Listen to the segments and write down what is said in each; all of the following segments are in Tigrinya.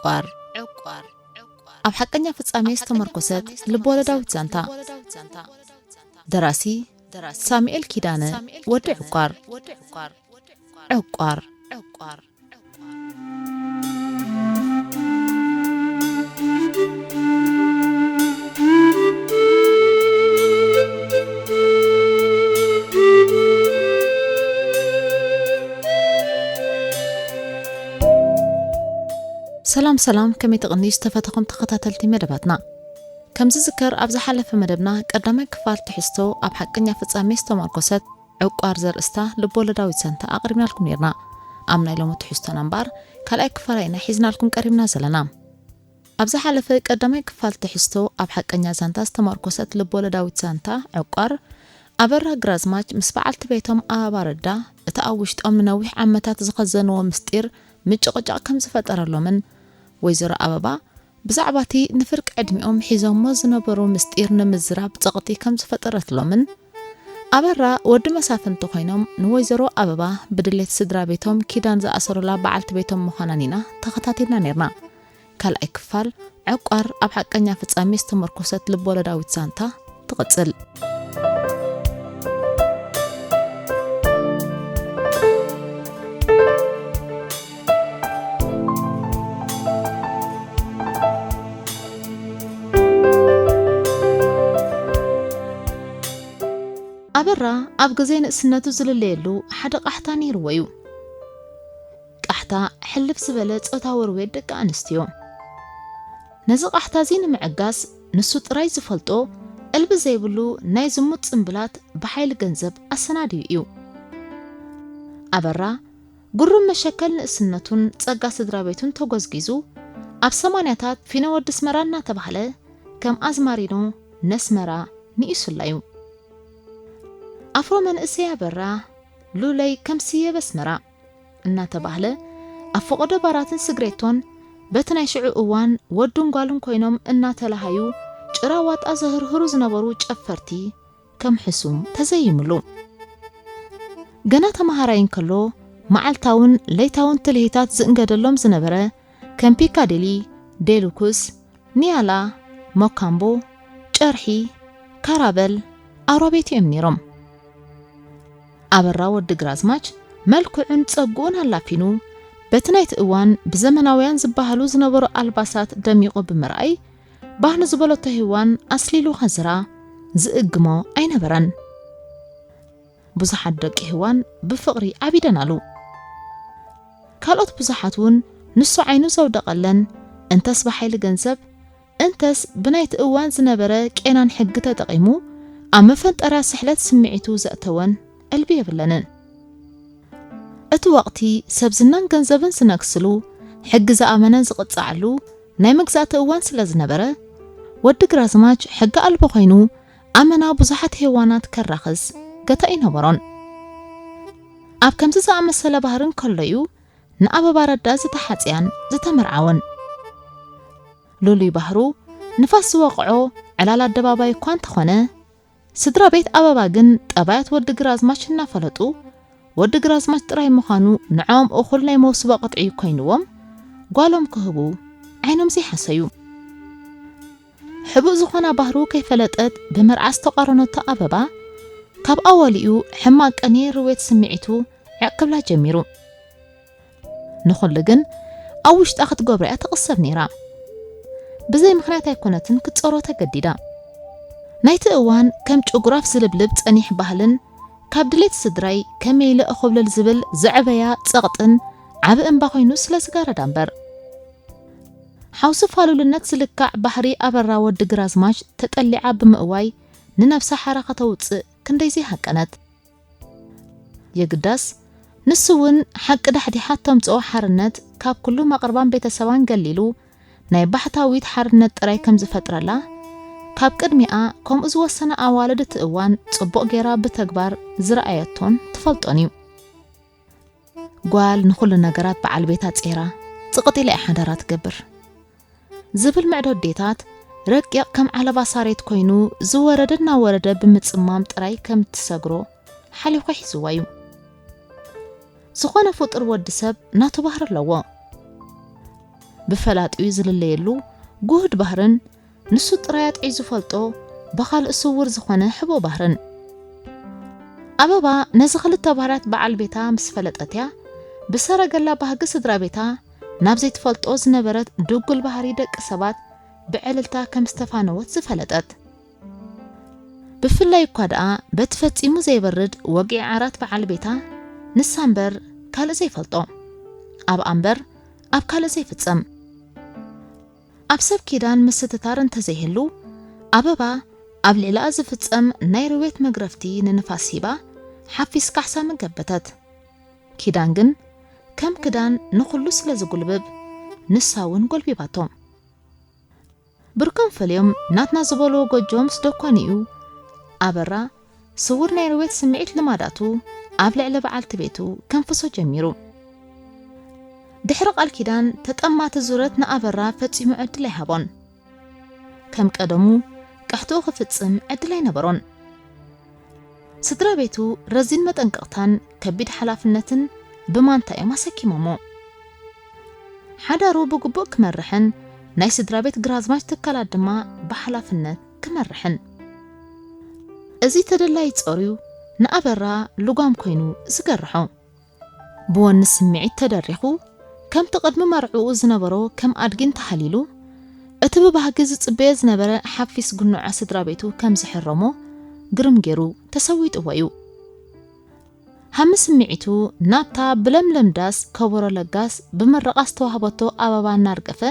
ዕቋር። ኣብ ሓቀኛ ፍጻሜ ዝተመርኮሰት ልቦለዳዊት ዛንታ። ደራሲ ሳሙኤል ኪዳነ፣ ወዲ ዕቋር። ዕቋር። ሰላም ሰላም፣ ከመይ ትቕንዩ ዝተፈተኹም ተኸታተልቲ መደባትና? ከም ዝዝከር ኣብ ዝሓለፈ መደብና ቀዳማይ ክፋል ትሕዝቶ ኣብ ሓቀኛ ፍጻሜ ዝተመርኮሰት ዕቋር ዘርእስታ ልቦለዳዊት ዛንታ ኣቕሪብናልኩም ነርና። ኣብ ናይ ሎሚ ትሕዝቶና እምበኣር ካልኣይ ክፋላ ኢና ሒዝናልኩም ቀሪብና ዘለና። ኣብ ዝሓለፈ ቀዳማይ ክፋል ትሕዝቶ ኣብ ሓቀኛ ዛንታ ዝተመርኮሰት ልቦለዳዊት ዛንታ ዕቋር፣ ኣበራ ግራዝማች ምስ በዓልቲ ቤቶም ኣበባ ረዳ እቲ ኣብ ውሽጦም ንነዊሕ ዓመታት ዝኸዘንዎ ምስጢር ምጭቕጫቕ ከም ዝፈጠረሎምን ወይዘሮ ኣበባ ብዛዕባ እቲ ንፍርቂ ዕድሚኦም ሒዞሞ ዝነበሩ ምስጢር ንምዝራብ ጸቕጢ ከም ዝፈጠረትሎምን ኣበራ ወዲ መሳፍንቲ ኮይኖም ንወይዘሮ ኣበባ ብድሌት ስድራ ቤቶም ኪዳን ዝኣሰሩላ በዓልቲ ቤቶም ምዃናን ኢና ተኸታቲልና ነርና። ካልኣይ ክፋል ዕቋር ኣብ ሓቀኛ ፍጻሜ ዝተመርኮሰት ልቦለዳዊት ዛንታ ትቕጽል። ኣበራ ኣብ ግዜ ንእስነቱ ዝልለየሉ ሓደ ቃሕታ ነይርዎ እዩ። ቃሕታ ሕልፍ ዝበለ ጾታዊ ርዌት ደቂ ኣንስትዮ። ነዚ ቃሕታ እዚ ንምዕጋስ ንሱ ጥራይ ዝፈልጦ እልቢ ዘይብሉ ናይ ዝሙት ጽምብላት ብሓይሊ ገንዘብ ኣሰናድዩ እዩ። ኣበራ ግሩም መሸከል ንእስነቱን ጸጋ ስድራ ቤቱን ተጎዝጊዙ ኣብ ሰማንያታት ፊኖ ወዲ ኣስመራ እናተባህለ ከም ኣዝማሪኖ ነስመራ ንኢሱላ እዩ። ኣፍሮ መንእሰይ ኣበራ ሉለይ ከም ስየ በስመራ እናተባህለ ኣብ ፈቐዶ ባራትን ስግሬቶን በቲ ናይ ሽዑ እዋን ወዱን ጓሉን ኮይኖም እናተላሃዩ ጭራ ዋጣ ዘህርህሩ ዝነበሩ ጨፈርቲ ከም ሕሱም ተዘይምሉ። ገና ተመሃራይ እንከሎ መዓልታውን ለይታውን ትልሂታት ዝእንገደሎም ዝነበረ ከም ፒካዴሊ፣ ዴሉኩስ፣ ኒያላ፣ ሞካምቦ፣ ጨርሒ፣ ካራበል፣ ኣውራ ቤት እዮም ነይሮም። ኣበራ ወዲ ግራዝማች መልክዑን ጸግኡን ኣላፊኑ በቲ ናይቲ እዋን ብዘመናውያን ዝበሃሉ ዝነበሩ ኣልባሳት ደሚቑ ብምርኣይ ባህ ንዝበለቶ ሄዋን ኣስሊሉ ከዝራ ዝእግሞ ኣይነበረን። ብዙሓት ደቂ ሄዋን ብፍቕሪ ዓቢደናሉ። ካልኦት ብዙሓት እውን ንሱ ዓይኑ ዘውደቐለን እንተስ ብሓይሊ ገንዘብ እንተስ ብናይቲ እዋን ዝነበረ ቄናን ሕጊ ተጠቒሙ ኣብ መፈንጠርያ ስሕለት ስምዒቱ ዘእተወን እልቢ የብለንን። እቲ ወቕቲ ሰብ ዝናን ገንዘብን ዝነግስሉ፣ ሕጊ ዝኣመነን ዝቕጻዓሉ ናይ መግዛእቲ እዋን ስለ ዝነበረ ወዲ ግራዝማች ሕጊ ኣልቦ ኮይኑ ኣመና ብዙሓት ሄዋናት ከራኽስ ገታ ኣይነበሮን። ኣብ ከምዚ ዝኣመሰለ ባህሪ እንከሎ እዩ ንኣበባ ረዳ ዝተሓጽያን ዝተመርዓወን። ልሉይ ባህሩ ንፋስ ዝወቕዖ ዕላል ኣደባባይ እኳ እንተኾነ ስድራ ቤት ኣበባ ግን ጠባያት ወዲ ግራዝማች እናፈለጡ ወዲ ግራዝማች ጥራይ ምዃኑ ንዕኦም እኹል ናይ መውስቦ ቅጥዒ ኮይንዎም ጓሎም ክህቡ ዓይኖም ዘይሓሰዩ። ሕቡእ ዝኾና ባህሩ ከይፈለጠት ብመርዓ ዝተቓረነቶ ኣበባ ካብ ኣዋሊኡ ሕማቕ ቅንኢ ርዌት ስምዒቱ ዕቕ ክብላ ጀሚሩ። ንኹሉ ግን ኣብ ውሽጣ ክትገብሮ እያ ትቕሰብ ነይራ። ብዘይ ምኽንያት ኣይኮነትን ክትጸሮ ተገዲዳ። ናይቲ እዋን ከም ጭጉራፍ ዝልብልብ ጸኒሕ ባህልን ካብ ድሌት ስድራይ ከመይ ኢለ እኹብልል ዝብል ዘዕበያ ጸቕጥን ዓቢ እምባ ኮይኑ ስለ ዝጋረዳ እምበር። ሓውሲ ፋሉልነት ዝልካዕ ባህሪ ኣበራ ወዲ ግራዝማች ተጠሊዓ ብምእዋይ ንነብሳ ሓራ ከተውጽእ ክንደይ ዘይሃቀነት። የግዳስ ንሱ እውን ሓቂ ዳሕዲሓ እተምጽኦ ሓርነት ካብ ኩሉ መቕርባን ቤተሰባን ገሊሉ ናይ ባሕታዊት ሓርነት ጥራይ ከም ዝፈጥረላ ካብ ቅድሚኣ ከምኡ ዝወሰነ ኣዋልድ እቲ እዋን ጽቡቕ ጌራ ብተግባር ዝረኣየቶን ትፈልጦን እዩ። ጓል ንኹሉ ነገራት በዓል ቤታ ጼራ ጽቕጥ ኢላ እያ ሓዳራ ትገብር ዝብል ምዕዶ ኣዴታት ረቂቕ ከም ዓለባ ሳሬት ኮይኑ ዝወረደ እናወረደ ብምጽማም ጥራይ ከም እትሰግሮ ሓሊኹ ሒዝዋ እዩ። ዝኾነ ፍጡር ወዲ ሰብ ናቱ ባህሪ ኣለዎ። ብፈላጢኡ ዝልለየሉ ጉህድ ባህርን ንሱ ጥራይ ኣጥዒ ዝፈልጦ ብኻልእ ስውር ዝኾነ ሕቦ ባህርን። ኣበባ ነዚ ክልተ ባህርያት በዓል ቤታ ምስ ፈለጠት እያ፣ ብሰረገላ ባህጊ ስድራ ቤታ ናብ ዘይትፈልጦ ዝነበረት ድጉል ባህሪ ደቂ ሰባት ብዕልልታ ከም ዝተፋነወት ዝፈለጠት። ብፍላይ እኳ ደኣ በቲ ፈጺሙ ዘይበርድ ወግዒ ዓራት በዓል ቤታ ንሳ እምበር ካልእ ዘይፈልጦ፣ ኣብኣ እምበር ኣብ ካልእ ዘይፍጸም። ኣብ ሰብ ኪዳን ምስትታር እንተዘይህሉ፣ ኣበባ ኣብ ልዕሊኣ ዝፍጸም ናይ ርዌት መግረፍቲ ንንፋስ ሂባ ሓፊስ ካሕሳ ምገበተት። ኪዳን ግን ከም ክዳን ንኹሉ ስለ ዝጉልብብ፣ ንሳ እውን ጎልቢባቶ። ብርኮም ፈልዮም ናትና ዝበልዎ ጎጆ ምስ ደኮንኡ፣ ኣበራ ስውር ናይ ርዌት ስምዒት ልማዳቱ ኣብ ልዕሊ በዓልቲ ቤቱ ከንፍሶ ጀሚሩ። ድሕሪ ቃል ኪዳን ተጠማቲ ዙረት ንኣበራ ፈጺሙ ዕድል ኣይሃቦን። ከም ቀደሙ ቅሕትኡ ክፍጽም ዕድል ኣይነበሮን። ስድራ ቤቱ ረዚን መጠንቀቕታን ከቢድ ሓላፍነትን ብማንታ እዮም ኣሰኪሞሞ። ሓዳሩ ብግቡእ ክመርሕን ናይ ስድራ ቤት ግራዝማች ትካላት ድማ ብሓላፍነት ክመርሕን። እዚ ተደላይ ጾርዩ ንኣበራ ልጓም ኮይኑ ዝገርሖ። ብወኒ ስምዒት ተደሪኹ፣ ከምቲ ቅድሚ መርዕኡ ዝነበሮ ከም ኣድጊ እንተሃሊሉ፣ እቲ ብባህጊ ዝጽበዮ ዝነበረ ሓፊስ ጉንዖ ስድራ ቤቱ ከም ዝሕረሞ ግርም ገይሩ ተሰዊጥዎ እዩ። ሃሚ ስምዒቱ ናብታ ብለምለም ዳስ ከበሮ ለጋስ ብምርቓ ዝተዋህበቶ ኣበባ እናርገፈ፣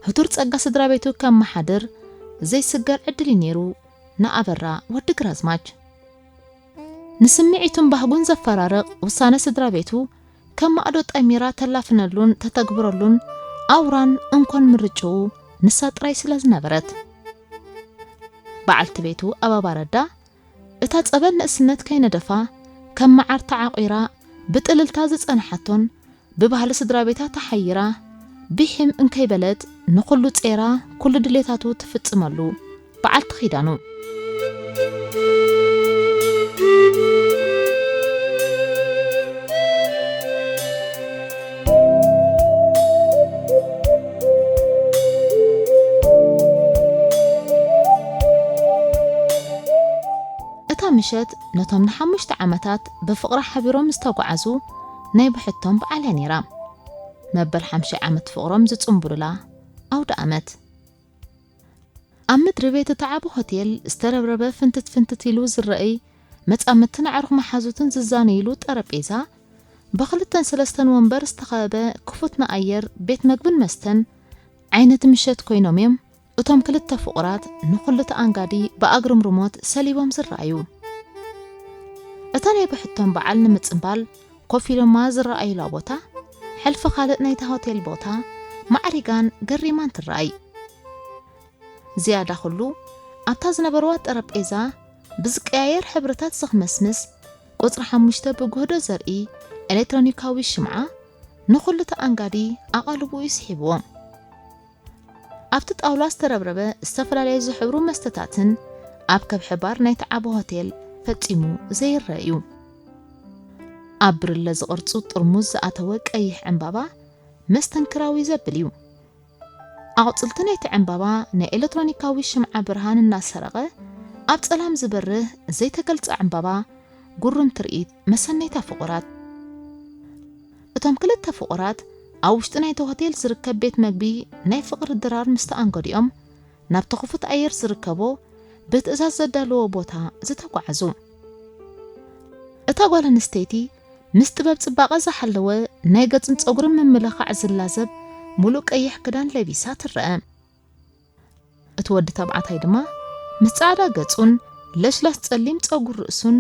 ህቱር ጸጋ ስድራ ቤቱ ከመሓድር ዘይስገር ዕድል እዩ ነይሩ ንኣበራ ወዲ ግራዝማች። ንስምዒቱን ባህጉን ዘፈራርቕ ውሳነ ስድራ ቤቱ ከም ማዕዶ ጠሚራ ተላፍነሉን ተተግብረሉን ኣውራን እንኮን ምርጭኡ ንሳ ጥራይ ስለ ዝነበረት። በዓልቲ ቤቱ ኣበባ ረዳ እታ ጸበል ንእስነት ከይነደፋ ከም መዓር ተዓቑራ ብጥልልታ ዝጸንሓቶን ብባህሊ ስድራ ቤታ ተሓይራ ብሒም እንከይበለት ንኹሉ ጼራ ኩሉ ድሌታቱ ትፍጽመሉ በዓልቲ ኺዳኑ። እታ ምሸት ነቶም ንሓሙሽተ ዓመታት ብፍቕሪ ሓቢሮም ዝተጓዓዙ ናይ ብሕቶም በዓል እያ ነይራ። መበል ሓምሻይ ዓመት ፍቕሮም ዝጽንብሉላ ኣውደ ኣመት። ኣብ ምድሪ ቤት እቲ ዓቢ ሆቴል ዝተረብረበ ፍንትት ፍንትት ኢሉ ዝረኣይ መጻምድትን ኣዕሩኽ መሓዙትን ዝዛነይሉ ጠረጴዛ፣ ብኽልተን ሰለስተን ወንበር ዝተኸበበ ክፉት ንኣየር ቤት መግብን መስተን ዓይነት ምሸት ኮይኖም እዮም እቶም ክልተ ፍቑራት ንኹሉ ተኣንጋዲ ብኣግርምርሞት ሰሊቦም ዝረኣዩ። እታ ናይ ብሕቶም በዓል ንምጽንባል ኮፍ ኢሎማ ዝረኣዩላ ቦታ፣ ሕልፊ ካልእ ናይታ ሆቴል ቦታ ማዕሪጋን ገሪማን ትረኣይ። ዝያዳ ኩሉ ኣብታ ዝነበርዋ ጠረጴዛ ብዝቀያየር ሕብርታት ዘኽመስምስ ቁጽሪ ሓሙሽተ ብጉህዶ ዘርኢ ኤሌክትሮኒካዊ ሽምዓ ንኹሉ ተኣንጋዲ ኣቓልቦኡ ይስሒብዎ። ኣብቲ ጣውላ ዝተረብረበ ዝተፈላለየ ዝሕብሩ መስተታትን ኣብ ከብሒ ባር ናይቲ ዓቢ ሆቴል ፈጺሙ ዘይረአ እዩ። ኣብ ብርለ ዝቕርጹ ጥርሙዝ ዝኣተወ ቀይሕ ዕምባባ መስተንክራዊ ዘብል እዩ። ኣቑጽልቲ ናይቲ ዕምባባ ናይ ኤሌክትሮኒካዊ ሽምዓ ብርሃን እናሰረቐ ኣብ ጸላም ዝበርህ ዘይተገልጸ ዕምባባ ግሩም ትርኢት መሰነይታ ፍቑራት። እቶም ክልተ ፍቑራት ኣብ ውሽጢ ናይቲ ሆቴል ዝርከብ ቤት መግቢ ናይ ፍቕሪ ድራር ምስ ተኣንገዲኦም ናብቲ ክፉት ኣየር ዝርከቦ ብትእዛዝ ዘዳለዎ ቦታ ዝተጓዓዙ። እታ ጓል ኣንስተይቲ ምስ ጥበብ ጽባቐ ዝሓለወ ናይ ገጽን ጸጉርን ምምልኻዕ ዝላዘብ ሙሉእ ቀይሕ ክዳን ለቢሳ ትረአ። እቲ ወዲ ተባዕታይ ድማ ምስ ጻዕዳ ገጹን ለሽላስ ጸሊም ጸጉር ርእሱን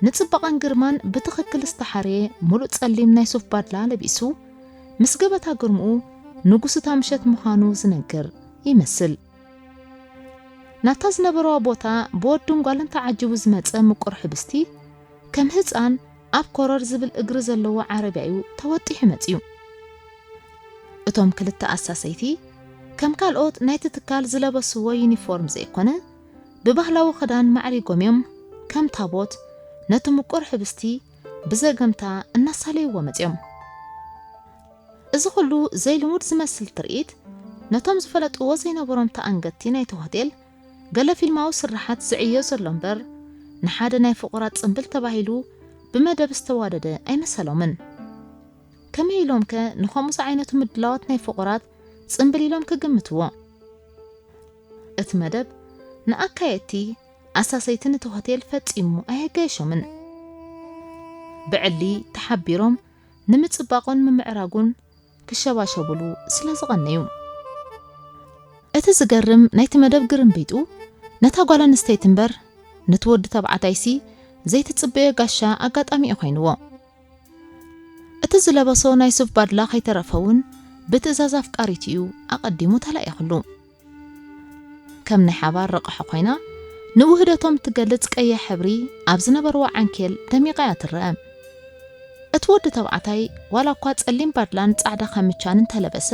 ንጽባቐን ግርማን ብትኽክል ዝተሓርየ ሙሉእ ጸሊም ናይ ሱፍ ባድላ ለቢሱ፣ ምስ ገበታ ግርምኡ ንጉስ እታ ምሸት ምዃኑ ዝነግር ይመስል። ናብታ ዝነበረዋ ቦታ ብወዱን ጓልን ተዓጂቡ ዝመጸ ምቁር ሕብስቲ፣ ከም ህጻን ኣብ ኮረር ዝብል እግሪ ዘለዎ ዓረብያ እዩ ተወጢሑ መጺኡ። እቶም ክልተ ኣሳሰይቲ ከም ካልኦት ናይቲ ትካል ዝለበስዎ ዩኒፎርም ዘይኮነ፣ ብባህላዊ ክዳን ማዕሪጎም እዮም ከም ታቦት ነቲ ምቁር ሕብስቲ ብዘገምታ እናሳለይዎ መጺኦም። እዚ ኩሉ ዘይልሙድ ዝመስል ትርኢት፣ ነቶም ዝፈለጥዎ ዘይነበሮም ተኣንገድቲ ናይቲ ሆቴል፣ ገለ ፊልማዊ ስርሓት ዝዕዮ ዘሎ እምበር፣ ንሓደ ናይ ፍቑራት ጽምብል ተባሂሉ ብመደብ ዝተዋደደ ኣይመሰሎምን። ከመይ ኢሎምከ ንኸምኡ ዝዓይነቱ ምድላዋት ናይ ፍቑራት ጽምብል ኢሎም ክግምትዎ? እቲ መደብ ንኣካየድቲ ኣሳሰይትን እቲ ሆቴል ፈጺሙ ኣየጋየሾምን። ብዕሊ ተሓቢሮም ንምጽባቑን ምምዕራጉን ክሸባሸቡሉ ስለ ዝቐነዩ። እቲ ዝገርም ናይቲ መደብ ግርምቢጡ ነታ ጓል ኣንስተይቲ እምበር ነቲ ወዲ ተባዕታይሲ ዘይትጽበዮ ጋሻ ኣጋጣሚ እዩ ኮይንዎ። እቲ ዝለበሶ ናይ ሱፍ ባድላ ከይተረፈ እውን ብትእዛዝ ኣፍቃሪቱ እዩ ኣቐዲሙ ተላኢኽሉ። ከም ናይ ሓባር ረቕሖ ኮይና ንውህደቶም ትገልጽ ቀይሕ ሕብሪ ኣብ ዝነበርዎ ዓንኬል ደሚቓ እያ ትረአ። እቲ ወዲ ተባዕታይ ዋላ እኳ ጸሊም ባድላን ጻዕዳ ካምቻን እንተለበሰ፣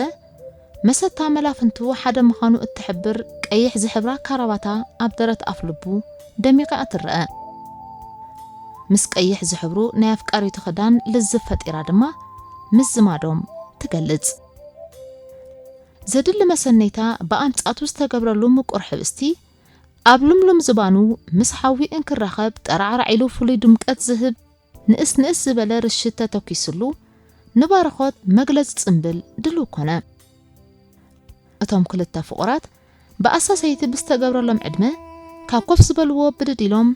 መሰታ መላፍንቱ ሓደ ምዃኑ እትሕብር ቀይሕ ዝሕብራ ካራባታ ኣብ ደረት ኣፍልቡ ደሚቓ ትረአ። ምስ ቀይሕ ዝሕብሩ ናይ ኣፍቃሪቱ ክዳን ልዝብ ፈጢራ ድማ ምዝማዶም ትገልጽ። ዘድሊ መሰነይታ ብኣምጻቱ ዝተገብረሉ ምቁር ሕብስቲ ኣብ ልምሉም ዝባኑ ምስ ሓዊ እንክራኸብ ጠራዕራዕ ኢሉ ፍሉይ ድምቀት ዝህብ ንእስ ንእስ ዝበለ ርሽት ተተኪስሉ ንባርኾት መግለጺ ጽምብል ድልው ኮነ። እቶም ክልተ ፍቑራት ብኣሳሰይቲ ብዝተገብረሎም ዕድመ ካብ ኮፍ ዝበልዎ ብድድ ኢሎም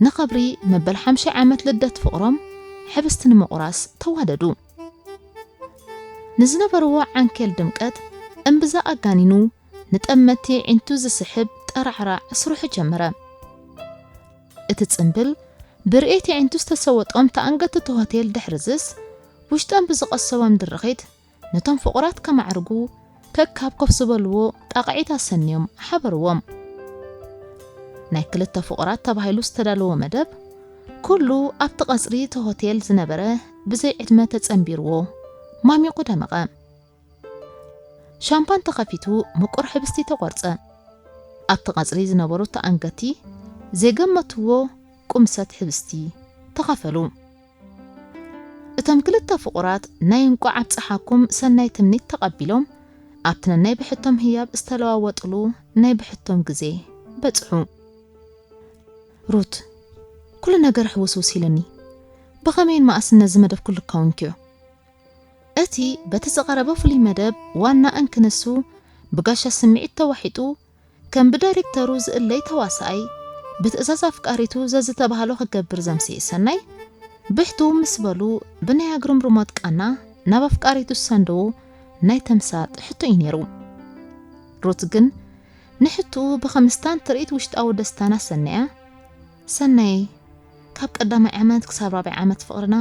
ንኸብሪ መበል ሓምሻይ ዓመት ልደት ፍቕሮም ሕብስቲ ንምቑራስ ተዋደዱ። ንዝነበርዎ ዓንኬል ድምቀት እምብዛ ኣጋኒኑ ንጠመቲ ዒንቱ ዝስሕብ ጠራዕራዕ ስርሑ ጀመረ። እቲ ጽምብል ብርእየት ዒንቱ ዝተሰወጦም ተኣንገድቲ እቲ ሆቴል ድሕሪ ዝስ ውሽጦም ብዝቐሰቦም ድርኺት ነቶም ፍቑራት ከማዕርጉ ከካብ ኮፍ ዝበልዎ ጣቕዒት ኣሰንዮም ሓበርዎም። ናይ ክልተ ፍቑራት ተባሂሉ ዝተዳለወ መደብ ኩሉ ኣብቲ ቀጽሪ እቲ ሆቴል ዝነበረ ብዘይ ዕድመ ተጸንቢርዎ ማሚቑ ደመቐ። ሻምፓን ተኸፊቱ ምቁር ሕብስቲ ተቖርጸ። ኣብቲ ቀጽሪ ዝነበሩ ተኣንገቲ ዘይገመትዎ ቁምሰት ሕብስቲ ተኸፈሉ። እቶም ክልተ ፍቑራት ናይ እንቋዕ ኣብጽሓኩም ሰናይ ትምኒት ተቐቢሎም ኣብቲ ነናይ ብሕቶም ህያብ ዝተለዋወጥሉ ናይ ብሕቶም ግዜ በጽሑ። ሩት፣ ኩሉ ነገር ሕውስውስ ኢሉኒ። ብኸመይን መኣስን ነዚ መደብ ኩሉ ካውንክዮ? እቲ በቲ ዝቐረበ ፍሉይ መደብ ዋና እንክንሱ ብጋሻ ስምዒት ተዋሒጡ ከም ብዳይሬክተሩ ዝእለይ ተዋሳኣይ ብትእዛዝ ኣፍቃሪቱ ዘዝተባህሎ ክገብር ዘምስየ ሰናይ ብሕቱ ምስ በሉ ብናይ ኣግርምርሞት ቃና ናብ ኣፍቃሪቱ ዝሰንደዎ ናይ ተምሳጥ ሕቶ እዩ ነይሩ። ሩት ግን ንሕትኡ ብኸምስታን ትርኢት ውሽጣዊ ደስታን ኣሰንያ፣ ሰናይ፣ ካብ ቀዳማይ ዓመት ክሳብ ራብዓይ ዓመት ፍቕርና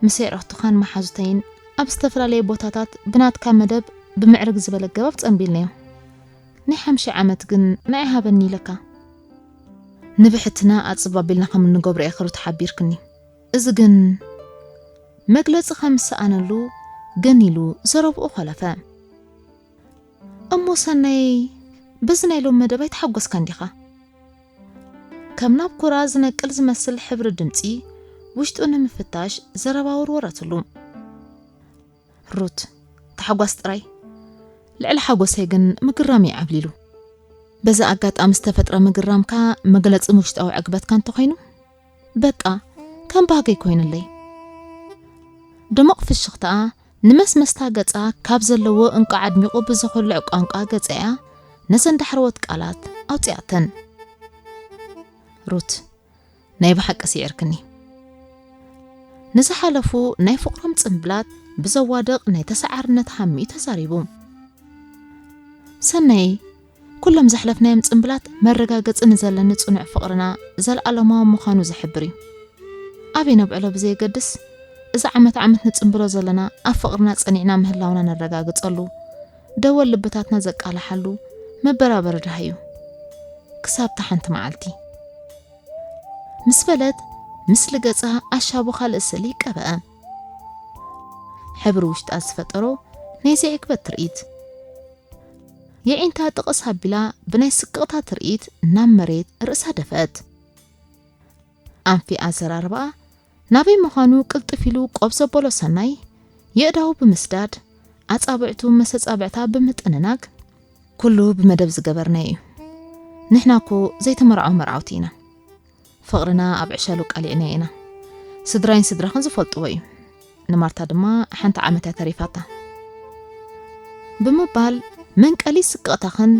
ምስ የዕሩኽትኻን መሓዙተይን ኣብ ዝተፈላለየ ቦታታት ብናትካ መደብ ብምዕርግ ዝበለ ኣገባብ ጸንቢልናዮ። ናይ ሓምሻይ ዓመት ግን ንዓይ ሃበኒ ኢለካ። ንብሕትና ኣጽብ ኣቢልና ከም እንገብሮ እየ ክሩት ሓቢርክኒ። እዚ ግን መግለጺ ከም ዝሰኣነሉ ገኒሉ ዘረብኡ ኾለፈ። እሞ ሰናይ፣ በዚ ናይ ሎም መደብ ኣይተሓጎስካን ዲኻ? ከም ናብ ኩራ ዝነቅል ዝመስል ሕብሪ ድምጺ ውሽጡ ንምፍታሽ ዘረባ ወርወረትሉ። ሩት፣ ታሕጓስ ጥራይ። ልዕሊ ሓጎሰይ ግን ምግራም እዩ ዓብሊሉ። በዚ ኣጋጣሚ ዝተፈጥረ ምግራምካ መግለጺ ውሽጣዊ ዕግበትካ እንተኾይኑ፣ በቃ ከም ባህገይ ኮይኑለይ። ድሙቕ ፍሽኽታኣ ንመስመስታ ገጻ ካብ ዘለዎ እንቋዕ ኣድሚቑ ብዝኹልዕ ቋንቋ ገጸያ ነዘን ዳሕረዎት ቃላት ኣውጺኣተን። ሩት፣ ናይ ብሓቂ ስዒርክኒ። ንዝሓለፉ ናይ ፍቕሮም ጽምብላት ብዘዋድቕ ናይ ተሰዓርነት ሃሚኡ ተዛሪቡ። ሰናይ፣ ኩሎም ዘሕለፍናዮም ጽምብላት መረጋገጺ ንዘለኒ ጽኑዕ ፍቕርና ዘለኣለማዊ ምዃኑ ዝሕብር እዩ። ኣበይ ነብዕሎ ብዘየገድስ፣ እዚ ዓመት ዓመት ንጽምብሎ ዘለና ኣብ ፍቕርና ጸኒዕና ምህላውና ነረጋግጸሉ፣ ደወል ልብታትና ዘቃልሓሉ መበራበሪ ደሃይ እዩ። ክሳብታ ሓንቲ መዓልቲ። ምስ በለት ምስሊ ገጻ ኣሻቡ ካልእ ስእሊ ቀበአ። ሕብሪ ውሽጣ ዝፈጠሮ ናይ ዘይዕግበት ትርኢት። የዒንታ ጥቕስ ኣቢላ ብናይ ስቅቕታ ትርኢት ናብ መሬት ርእሳ ደፍአት። ኣንፊ ኣዘራርባኣ ናበይ ምዃኑ ቅልጥፍ ኢሉ ቆብ ዘበሎ ሰናይ የእዳዉ ብምስዳድ ኣጻብዕቱ መሰጻብዕታ ብምጥንናግ፣ "ኩሉ ብመደብ ዝገበርናዮ እዩ። ንሕና እኮ ዘይተመርዓው መርዓውቲ ኢና። ፍቕርና ኣብ ዕሸሉ ቀሊዕናዮ ኢና። ስድራይን ስድራኽን ዝፈልጥዎ እዩ። ንማርታ ድማ ሓንቲ ዓመት እያ ተሪፋታ" ብምባል፣ መንቀሊ ስቅቕታኽን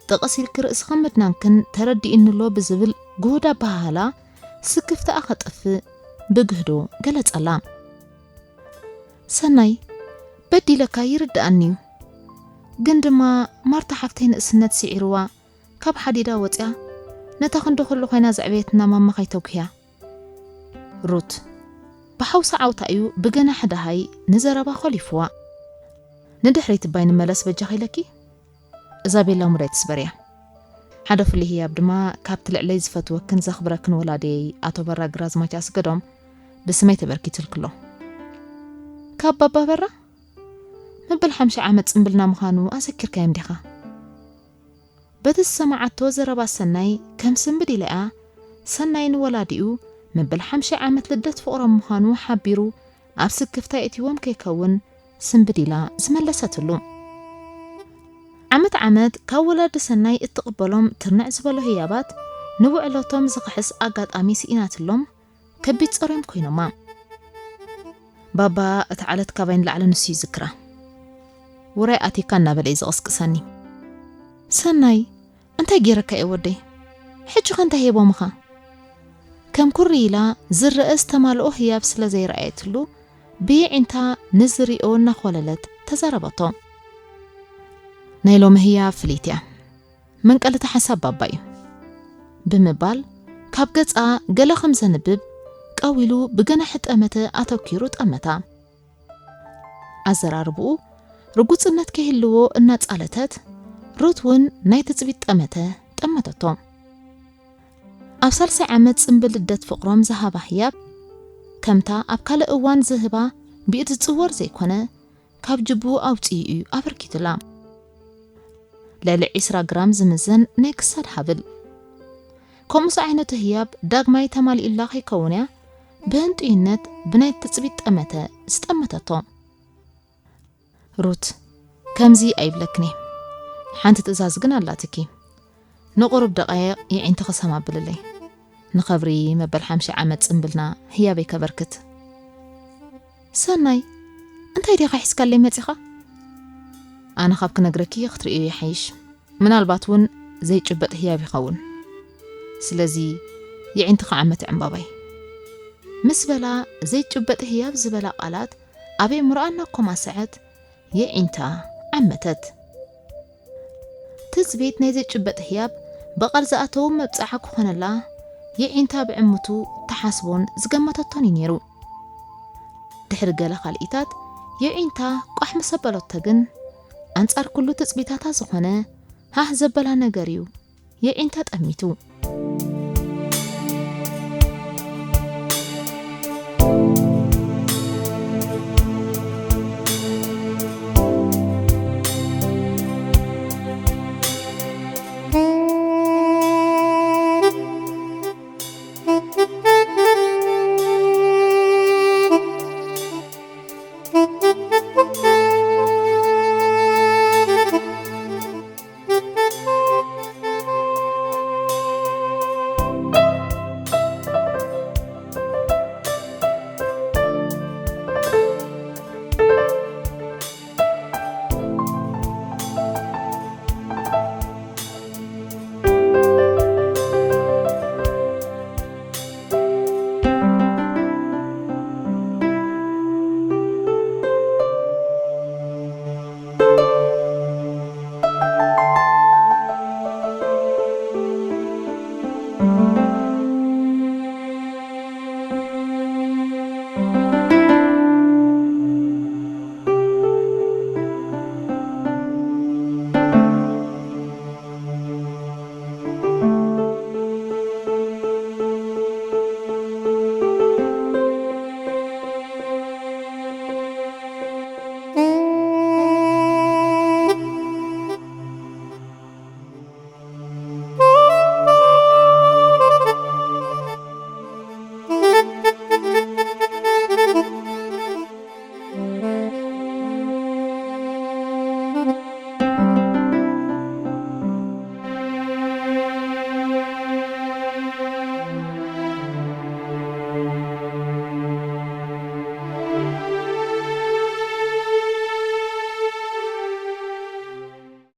ጥቕስ ኢልኪ ርእስኺ ምድናንክን ተረዲኡኒ ኣሎ ብዝብል ጉሁድ ኣበሃህላ፣ ስክፍታኣ ከጥፍእ ብግህዶ ገለጸላ። ሰናይ፣ በዲለካ ይርድኣኒ እዩ። ግን ድማ ማርታ ሓፍተይ ንእስነት ስዒርዋ ካብ ሓዲዳ ወጽያ፣ ነታ ክንዲ ኩሉ ኮይና ዘዕበየትና ማማ ከይተጉህያ። ሩት፣ ብሓውሲ ዓውታ እዩ ብገናሒ ደሃይ ንዘረባ ኮሊፍዋ። "ንድሕሪት እባይ ንመለስ በጃኺ ኢለኪ። እዛ ቤላ ሙዳይ ትስበርያ። ሓደ ፍሉይ ህያብ ድማ ካብቲ ልዕለይ ዝፈትወክን ዘኽብረክን ወላዲየይ ኣቶ በራ ግራዝማች ኣስገዶም ብስመይ ተበርኪቱልክሎ። ካብ ባባ በራ መበል ሓምሳ ዓመት ጽምብልና ምዃኑ ኣዘኪርካዮም ዲኻ?" በቲ ዝሰማዓቶ ዘረባ ሰናይ ከም ስንብድ ኢለያ፣ ሰናይ ንወላዲኡ መበል ሓምሳ ዓመት ልደት ፍቕሮም ምዃኑ ሓቢሩ ኣብ ስክፍታ የእትዎም ከይከውን ስንብድ ኢላ ዝመለሰትሉ። ዓመት ዓመት ካብ ወላዲ ሰናይ እትቕበሎም ትርንዕ ዝበሎ ህያባት ንውዕለቶም ዝኽሕስ ኣጋጣሚ ስኢናትሎም ከቢድ ጸርዮም ኮይኖማ። ባባ እቲ ዓለት ካባይ ንላዕሊ ንሱ ይዝክራ። ውራይ ኣቲካ እናበለ እዩ ዝቕስቅሰኒ። ሰናይ፣ እንታይ ገይረካ እየ ወደይ? ሕጂ ኸ እንታይ ሂቦምኻ? ከም ኩሪ ኢላ ዝረአ ዝተማልኦ ህያብ ስለ ዘይረኣየትሉ፣ ብየዒንታ ንዝሪኦ እናኾለለት ተዛረበቶ። ናይ ሎሚ ህያብ ፍልይቲ እያ። መንቀልታ ሓሳብ ባባ እዩ። ብምባል ካብ ገጻ ገለ ከም ዘንብብ ቀዊሉ ብገናሒ ጠመተ ኣተኪሩ ጠመታ። ኣዘራርብኡ ርጉጽነት ከይህልዎ እናጻለተት፣ ሩት እውን ናይ ትጽቢት ጠመተ ጠመተቶ። ኣብ ሳልሳይ ዓመት ጽምብል ልደት ፍቕሮም ዝሃባ ህያብ፣ ከምታ ኣብ ካልእ እዋን ዝህባ ብኢድ ዝጽወር ዘይኮነ፣ ካብ ጅቡ ኣውጺኡ እዩ ኣበርኪቱላ። ልዕሊ ዒስራ ግራም ዝምዘን ናይ ክሳድ ሃብል። ከምኡስ ዓይነቱ ህያብ ዳግማይ ተማሊኡላ ከይከውን እያ ብህንጡይነት ብናይ ትጽቢት ጠመተ ዝጠመተቶ። ሩት፣ ከምዚ ኣይብለክን እየ። ሓንቲ ትእዛዝ ግን ኣላትኪ። ንቑሩብ ደቓይቕ የዒንትኺ ሰም ኣብልለይ። ንኸብሪ መበል ሓምሳ ዓመት ጽምብልና ህያበይ ከበርክት። ሰናይ፣ እንታይ ዲኻ ሒዝካለይ መጺኻ? ኣነ ካብ ክነግረኪ ክትርእዮ ይሓይሽ። ምናልባት እውን ዘይጭበጥ ህያብ ይኸውን። ስለዚ የዒንትኻ ዓመት ዕምባባይ። ምስ በላ ዘይጭበጥ ህያብ ዝበላ ቃላት ኣብ ኣእምሮኣ እናኮማሰዐት የዒንታ ዓመተት። ትጽቢት ናይ ዘይጭበጥ ህያብ ብቓል ዝኣተው መብጽዓ ክኾነላ የዒንታ ብዕምቱ ተሓስቦን ዝገመተቶን እዩ ነይሩ። ድሕሪ ገለ ካልኢታት የዒንታ ቋሕ ምስ ኣበለቶ ግን፣ ኣንጻር ኩሉ ትጽቢታታ ዝኾነ ሃህ ዘበላ ነገር እዩ የዒንታ ጠሚቱ።